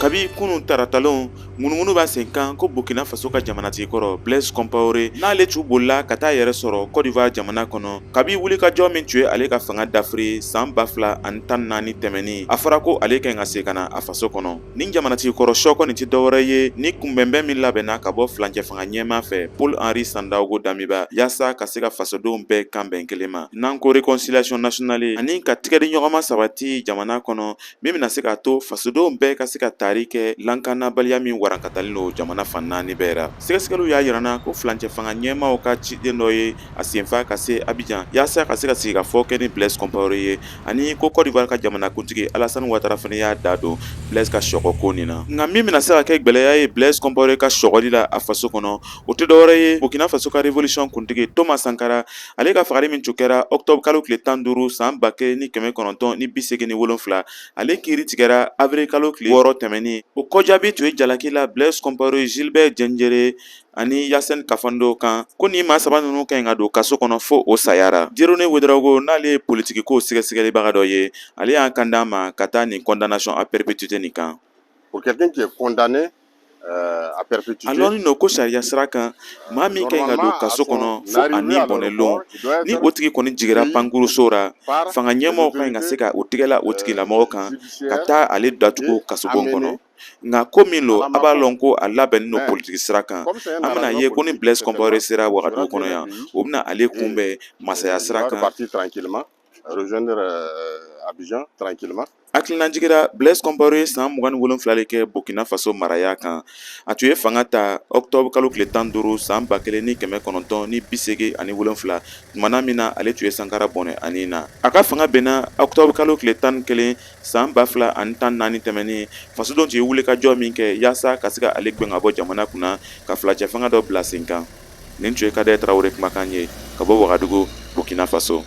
Kabi kunun taratalon, ŋunuŋunu b'a sen kan ko Burkina Faso ka jamanatigi kɔrɔ Blaise Compaoré, n'ale tun bolila ka taa yɛrɛ sɔrɔ Côte d'Ivoire jamana kɔnɔ kabi wulikajɔ min tun ye ale ka fanga dafiri san 2014 tɛmɛnin, a fɔra ko ale ka ɲi ka segin ka na a faso kɔnɔ. Nin jamanatigi kɔrɔ sɔkɔ nin tɛ dɔwɛrɛ ye ni kunbɛnbɛn min labɛnna ka bɔ furancɛ fanga ɲɛmaa fɛ Paul Henri Sandaogo Damiba, yaasa ka se ka fasodenw bɛɛ kan bɛn kelen ma, n'an ko réconciliation nationale, ani ka tigɛdiɲɔgɔnma sabati jamana kɔnɔ, min bɛna se k'a to fasodenw bɛɛ ka se ka taari kɛ lakanabaliya min warankatalen don jamana fan naani bɛɛ ra. Sɛgɛsɛgɛliw y'a jira na ko furancɛ fanga ɲɛmaaw ka ciden dɔ ye a senfa ka se Abidjan yaasa ka se ka sigikafɔ kɛ ni Blaise Compaoré ye, ani ko Côte d'Ivoire ka jamanakuntigi Alassane Ouattara fana y'a da don Blaise ka sɔkɔ ko nin na. Nka min bɛna se ka kɛ gɛlɛya ye Blaise Compaoré ka sɔkɔli la a faso kɔnɔ, o tɛ dɔwɛrɛ ye Burkina Faso ka révolution kuntigi Thomas Sankara, ale ka fagali min tun kɛra octobre kalo tile 15 san 1987, ale kiiri tigɛra avril kalo tile 6 tɛmɛnin. O kɔjaabi tun ye jalaki la Blaise Compaoré, Gilbert Diendéré ani Hyacinthe Kafando kan, ko nin maa saba ninnu ka ɲi ka don kaso kɔnɔ fo o saya ra. Dieudonné Ouédraogo, n'ale ye politiki ko sɛgɛsɛgɛlibaga dɔ ye, ale y'an kan d'an ma ka taa nin condamnation à perpétuité nin kan. Pour quelqu'un qui est condamné à perpétuité, a lɔnnin don ko sariya sira kan, maa min ka ɲi ka don kaso kɔnɔ fo a ni bɔnɛ lon, ni o tigi kɔni jigira pankuruso ra, fanga ɲɛmɔgɔw ka ɲi ka se ka o tigɛla o tigilamɔgɔ kan ka taa ale datugu kasobon kɔnɔ. Nka ko min lo, a b'a lɔn ko a labɛnnen don politiki sira kan. An bɛna ye ko ni Blaise Compaoré sera Wagadugu kɔnɔ yan, o bɛna ale kunbɛn masaya sira kan. Rejoindre Abidjan tranquillement. Hakilinajigira, Blaise Compaoré ye san 27 de kɛ Burkina Faso maraya kan. A tun ye fanga ta octobre kalo tile 15 san 1987, tumana min na ale tun ye Sankara bɔnɛ ani na. A ka fanga binna octobre kalo tile 11 san 2014 tɛmɛnen. Fasodenw tun ye wulikajɔ min kɛ yaasa ka se ka ale gɛn ka bɔ jamana kunna ka furancɛ fanga dɔ bila sen kan. Nin tun ye Kadɛ Tarawele kumakan ye ka bɔ Wagadugu, Burkina Faso.